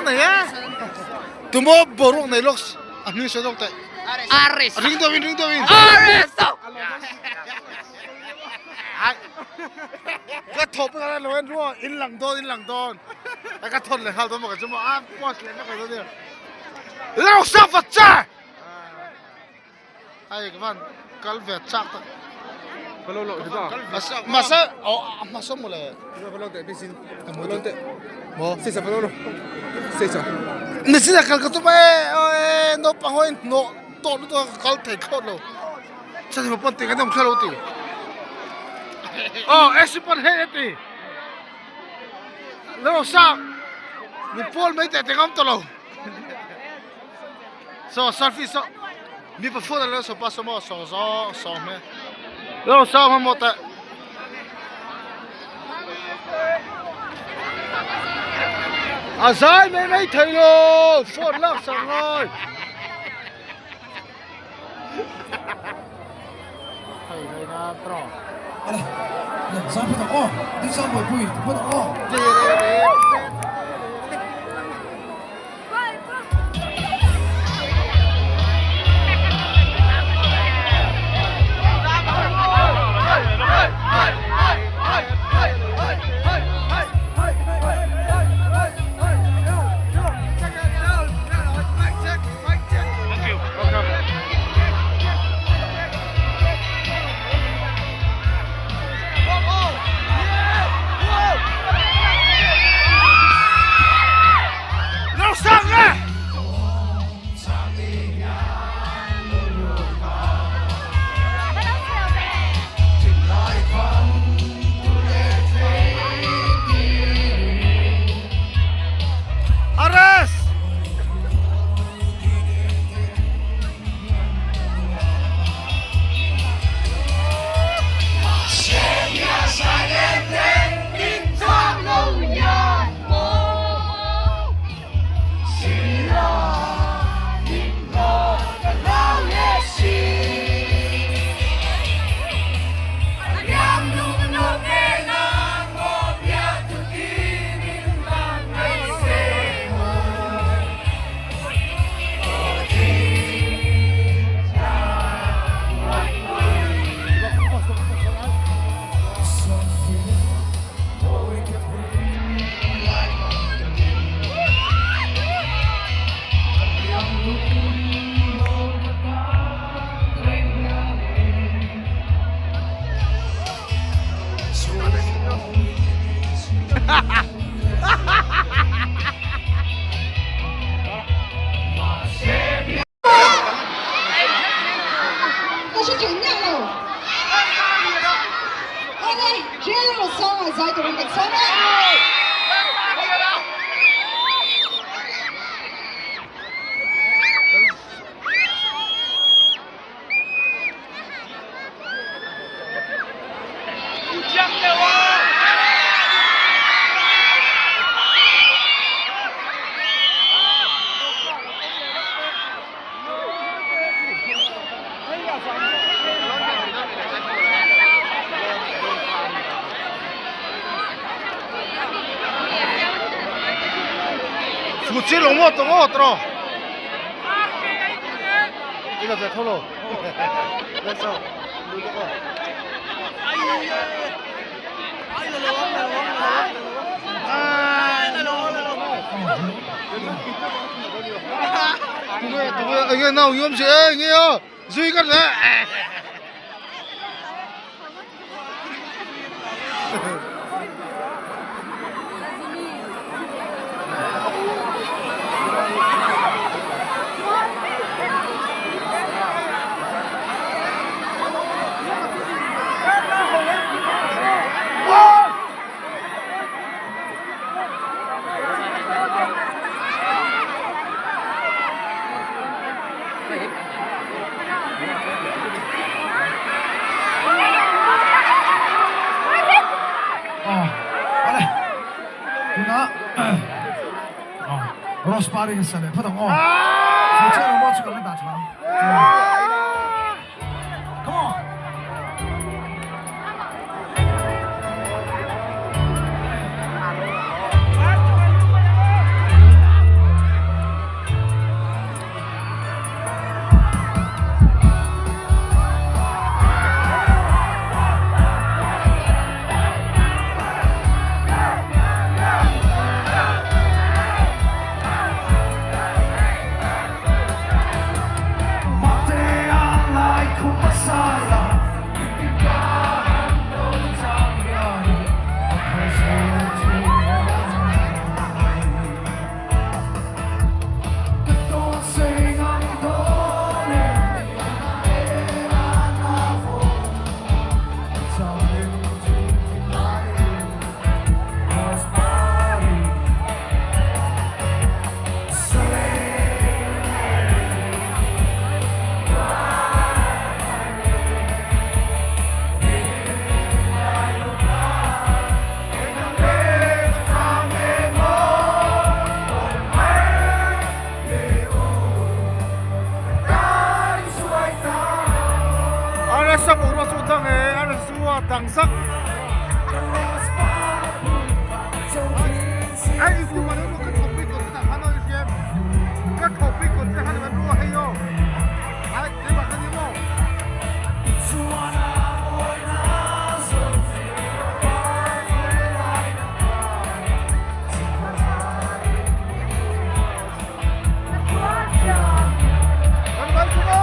nei e. Tumaw boruak nei lawk a hming sawi lawk teh. Aris. Ring deuh in ring deuh in. Aris. Ka thawh pawh ka lo en ruah in lang dawn in lang dawn. Ka thawn leh nghal dawn maw ka chu maw a post leh vek dawn nia. Lo sa vat che. Ai ka van kal ve chak tak. Ka lo lo hiba. Masa masa oh masa mule. Ka lo te bisin. Mo Lo te. Mo. Se sa lo lo. Se sa. Ni sin kal ka tu ba e no pang hoi no to lu to kal thei khot lo. Sa ni pon te ka dom khalo ti. Oh, e si pon he ti. Lo sa. Ni pol mai te te ngam to lo. So selfie so mi pa phone lo so pa so mo so so so me lo so ma mo ta a zai mai mai thei lo phone lak sak ngai thei thei na tro Ala, sang phu tak aw, ding sang bawih pui, phu tak aw. Ka hre thei miah lo. Awle, General Sanga zai turin kan sawm a. Fuchi lo mo to ngo tro. Ila ve tholo. Let's go. Tunge nau yom se nge yo zui kan le. Awle tuna Rose Party ka sa leh phawt ang aw. Future ang maw chu kan la dah tha ang. Come on. Dang sak. Ai isu ma lo ka thok pi ko ta han oi siam. Ka thok pi ko ta han ro hei yo. Ai te ba ka ni mo. Kan kal chu mo.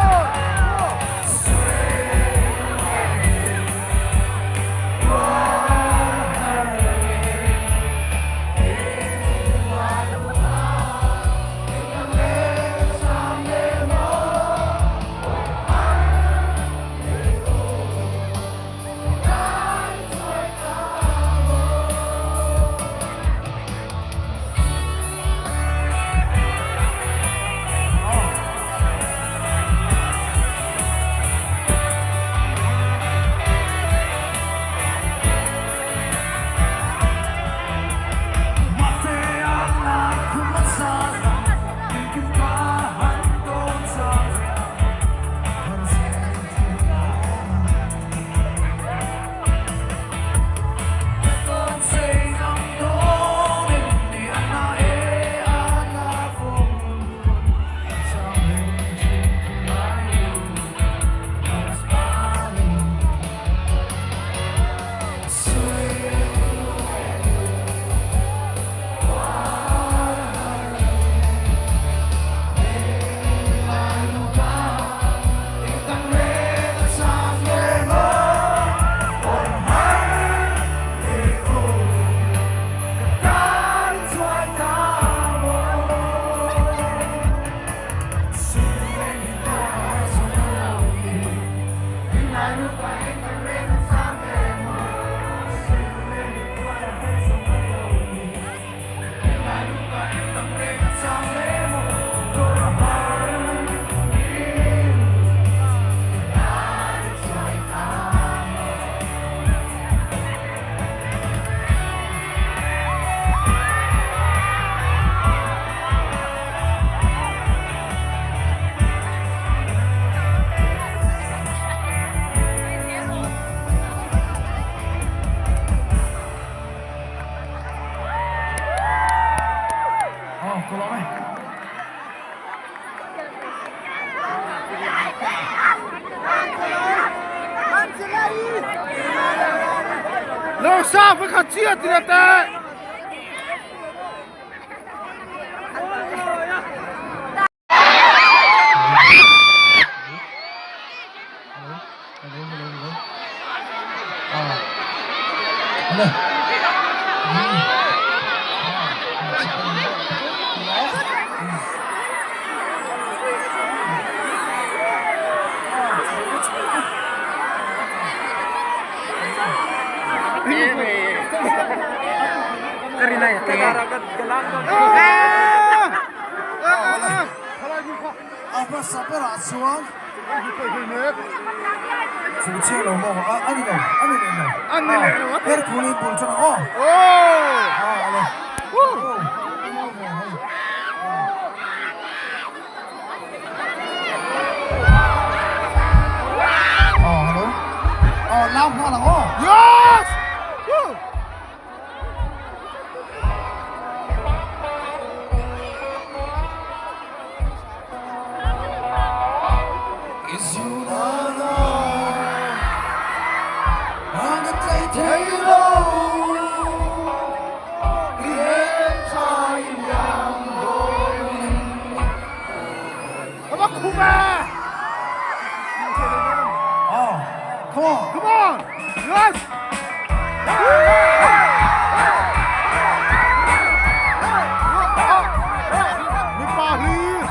Lo sa với khát chia thì là tệ. A hmasa berah chuan chu chiah lo maw a a ni lo a ni leh lo a her thulin bul chuan aw a ale aw hello aw lam nghal ang aw Yes! Come on. Come on! Yes! Mipa hlir!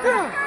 Tia.